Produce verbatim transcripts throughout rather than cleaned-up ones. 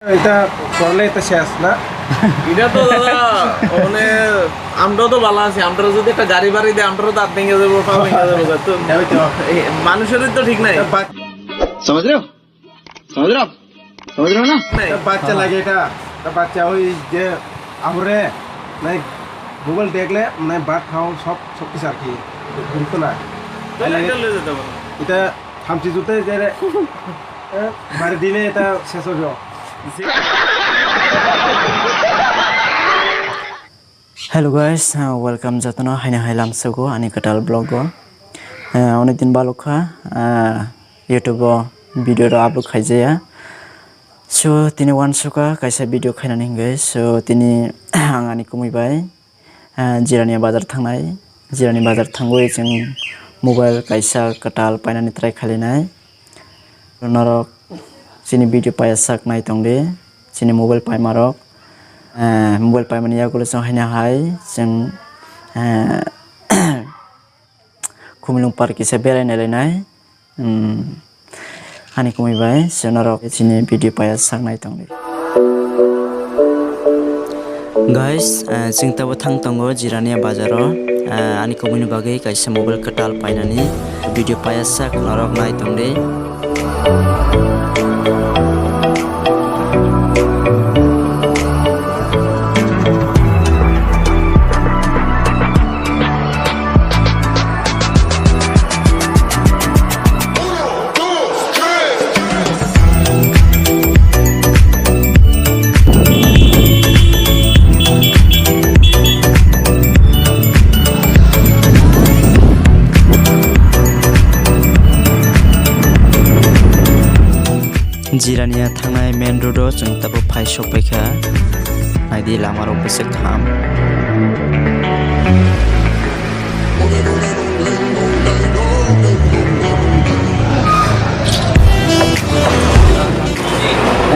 এটা করলে এটা শেষ না? এটা তো দাদা, মানে, আমরা তো ভালো আছি, আমরা যদি একটা গাড়ি বাড়ি দেয়, আমরা তো আর ভেঙে যাবো, পা ভেঙে যাবো, তো এই তো। এই মানুষেরই তো ঠিক নাই। এটা বাচ- समझ रहे हो? समझ रहे हो आप? समझ रहे हो ना? নাই। এটা বাচ্চা লাগে এটা, এটা বাচ্চা ওই যে আমরে, মানে, মোবাইল দেখলে, মানে, ভাত খাও সব, সব কিছু আর কি, বুঝতো না? তাহলে এটা লয়ে যেতে পারো। এটা থামচি জুতে যে রে, এ, বাড়ি দিলে এটা শেষ হবে। Hello guys, uh, welcome jotono haino hai lamsogo ani kwtal vlog o. Uh, onek din balokha, uh, YouTube o video rok upload khaijaya. So tini uansukha kaisa video khainani hingwi. So tini ang ani kumui bai, uh, Jirania bazar thangnai. Jirania bazar thangwi chwng mobile kaisa kwtal painani try khailainai. Norok chini video paiya sak nai tongdi, chini mobile paimarok, eh, mobile paimani yagulo chwng haino hai chwng, eh, Khumulwng park kisa berai nailainai, hmm, ani kumui bai chwng norok chini video paiya sak nai tongdi. Guys, eh, chwng tabo thang tongo Jirania bazaro, eh, ani kumui ni bagwi kaisa mobile kwtal painani video paiya sak norok nai tongdi. Jirania thangnai main road o chwng tabuk phai sokpaikha. Naidi lamarok bwswk kaham.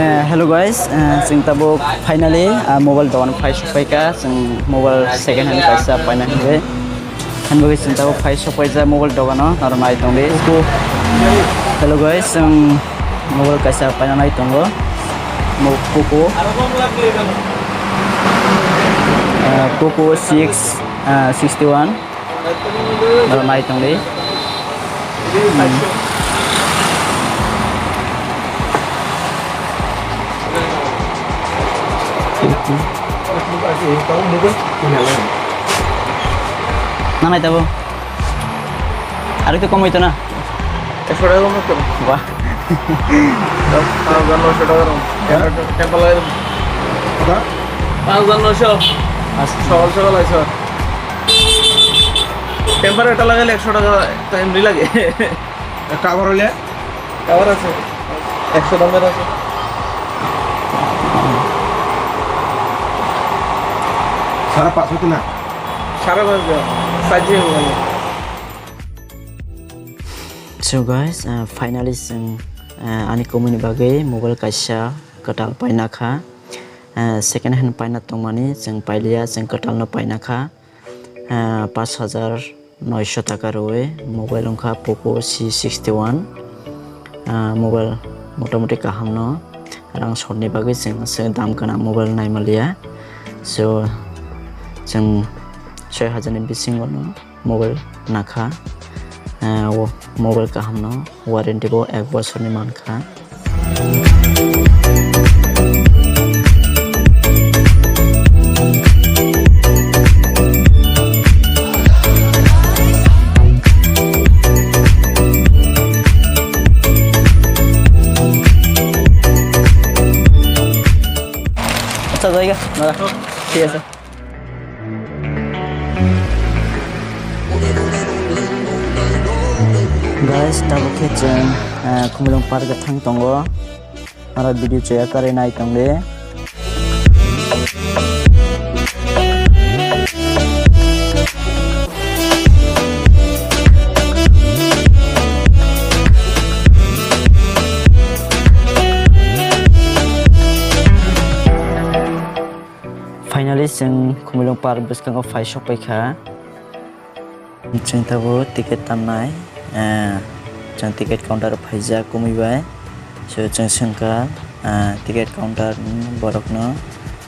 Eh, hello guys, eh, chwng tabuk finally, ah, mobile dogan phai sokpaikha, chwng mobile second hand kaisa paina hingwi. Hwnwi chwng tabuk phai sokpaijak mobile dogano, norok nai tongdi. Hello guys, chwng mobile kaisa paina nai tongo. Mo-, Poco, ah, Poco six, ah, sixty one. Norok nai tongdi. Hmm. Nanai tabo. Aro to komoi to na. Ekso taka kom to. Wah. Panch hajar noisho taka rom. Temper lagai. Kota? Panch hajar noisho. Acha. Sokol sokol aiso. Temper ekta lagaile ekso taka to emni lage. Cover hoile? Cover ache. Ekso damer ache. Sare panchsho to na? Sare panchsho. Sachi hobo. So guys, uh, finally chwng, uh, ani kumui ni bagwi mobile kaisa kwtal paina kha. Uh, second hand paina tongmani chwng pailiya, chwng kwtal no paina kha. Ah, panch hajar noisho taka rwi mobile wngkha Poco C sixty one. Ah, mobile motamuti kaham no, rang sotni bagwi chwng aswk dam gwnang mobile naimaliya. So, chwng soi hajar ni bisingo no mobile nakha. Ah, o mobile kaham no warranty bo ek bosorni mankha. আচ্ছা, জায়গা দাদা, ঠিক আছে। Guys, tabuk khe chwng, eh, Khumulwng Park o thang tongo. Aro video chaya karwi nai tongdi. Finally, chwng Khumulwng Park bwskango phai sokpai kha. Chwng tabuk ticket tamnai, eh, chwng ticket counter o phaijak kumui bai. So, chwng swngkha, Ah, ticket counter ni borokno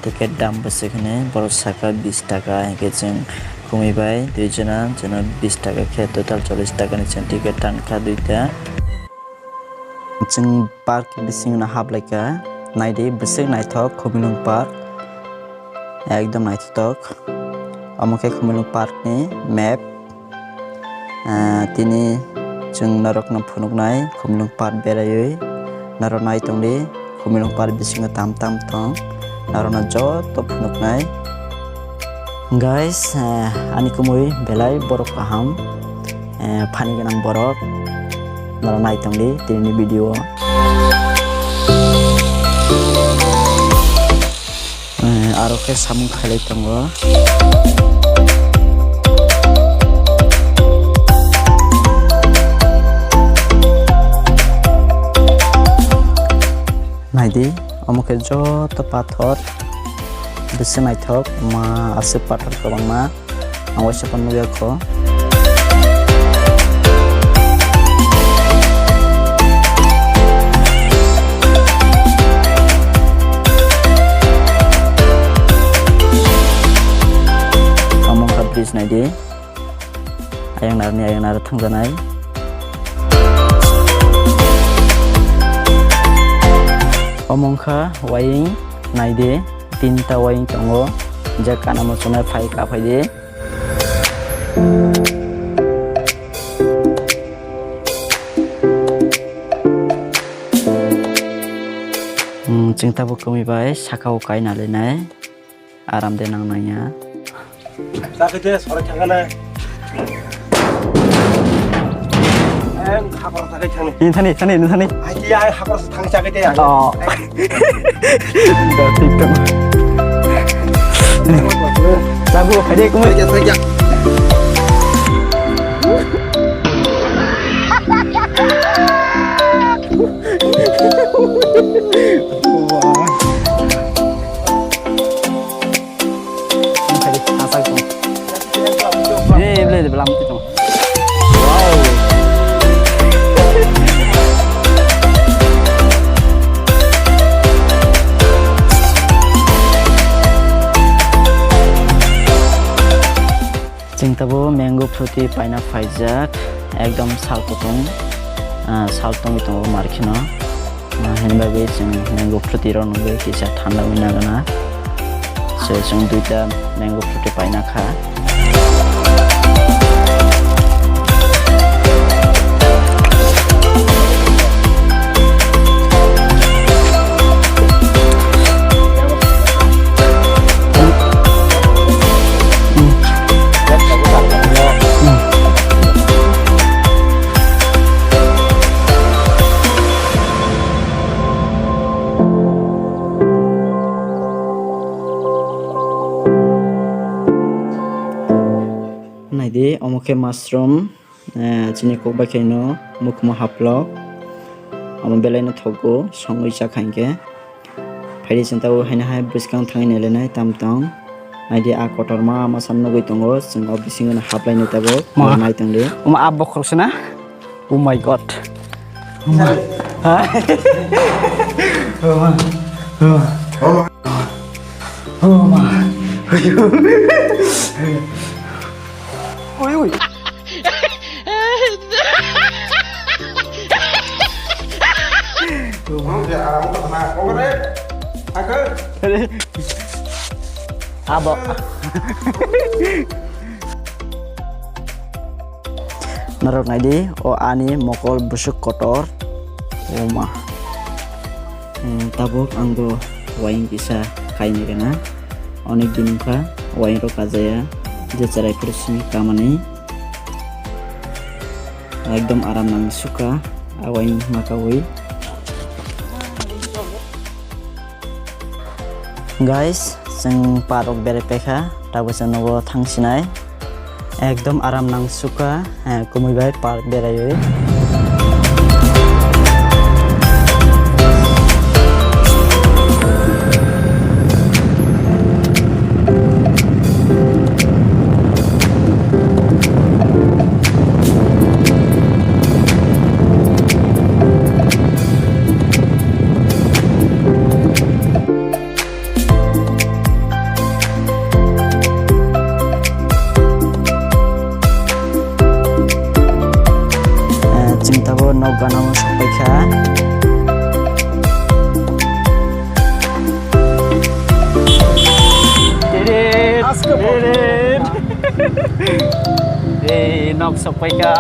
ticket dam bwswk hwnwi borok saka bis taka, hinkhe chwng kumui bai dui jona, jono bis taka khe total chollish taka ni chwng ticket tankha duita. Chwng park bisingo haplaikha, naidi bwswk naithok Khumulwng park, ekdom naithotok. Omo khe Khumulwng park ni map. Ah, tini chwng norokno phunuknai Khumulwng park beraiwi norok nai tongdi, Khumulwng park bisingo tam tam tong norokno joto phunuknai. Guys, ah, ani kumui belai borok kaham, ah, funny gwnang borok norok nai tongdi tini video o. Eh, aro khe samung khailai tongo. Naidi, omo khe joto pathor, bisi naithok, ma aswk pathor kwbangma. Ang waisa phano nugya kho. Omo wngkha bridge naidi. Ayang narni ayang nar thangjanai. Omo wngkha waying naidi. Tinta waying tongo. Je kana muchunai phai kaphai di. Hmm, chwng tabuk kwmwi bai saka o kaina linai, aram de nang nangya. Sakhe de sore thangana. Em, hakor sakhe thangni. Ni thani, thani, ni thani. Ai, ki ai hakor sakhe thangni sakhe de. Oh. Thik tong. Lagu, hai de, kumui. Sakhe, sakhe. Wah. Ni belai de belam tu. Wow. Chwng tabuk mango fruti paina phaijak, ekdom sal kutung, ah, sal tongwi tongo markheno. Ah, hini bagwi chwng mango fruti rok nugwi kisa thanda wngwi nagana. So, chwng duita mango fruti paina kha. Naidi, omo khe mushroom, eh, chini kok bai khe no mukhumo haplok. Omo belai no thogo, songwi chakha hinkhe. Phaidi chwng tabuk haino hai bwskang thangwi nailainai tam tong. Naidi a kotorma masa nugwi tongo, chwng o bisingo no haplainai tabuk. Ma. Nai tongdi. Omo a bokhorok se na? Oh my God. Oh my. Ha? Oh my. Oh my. Oh my. Oh my. Oi, oi. Abo. Norok naidi, o ani mokol bwswk kotor. Oma. Hmm, tabuk ang bo wayang kisa kainwi rwna. Onek din wngkha wayang rok kajaya. Je cherai phuru simi kamani. Ekdom aram nang sukha a wayang makawi. Guys, chwng park rok berai paikha, tabuk chwng nogo thang sinai. Ekdom aram nang sukha, eh, kumui bai park beraiwi. Ano sokpaikha. Aske Ei, nok sokpaikha.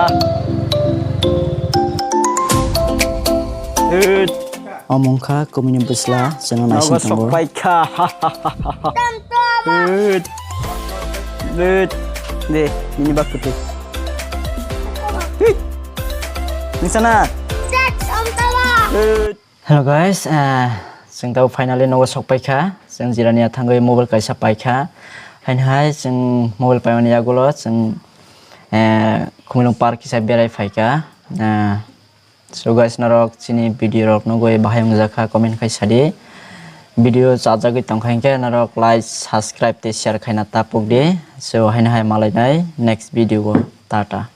Omo wngkha kumini bwsla, chwngno naising tongo. Sokpaikha. Bit. Bit. De, ini bak putih. Bit. Nisana. Bit. Hello guys, eh, chwng tabo finally nogo sokpaikha. Chwng jirani ya thangwi mobile kaisa paikha. Haino hai chwng mobile paimani yagulo chwng, eh, Khumulwng park kisa berai phaikha. Eh, So guys, norok chini video rok nugwi bahai wngjakha comment khai sadi. Video chajagwi tongkha hinkhe norok like, subscribe tei share khaina tapukdi. So haino hai malainai next video o. Tata.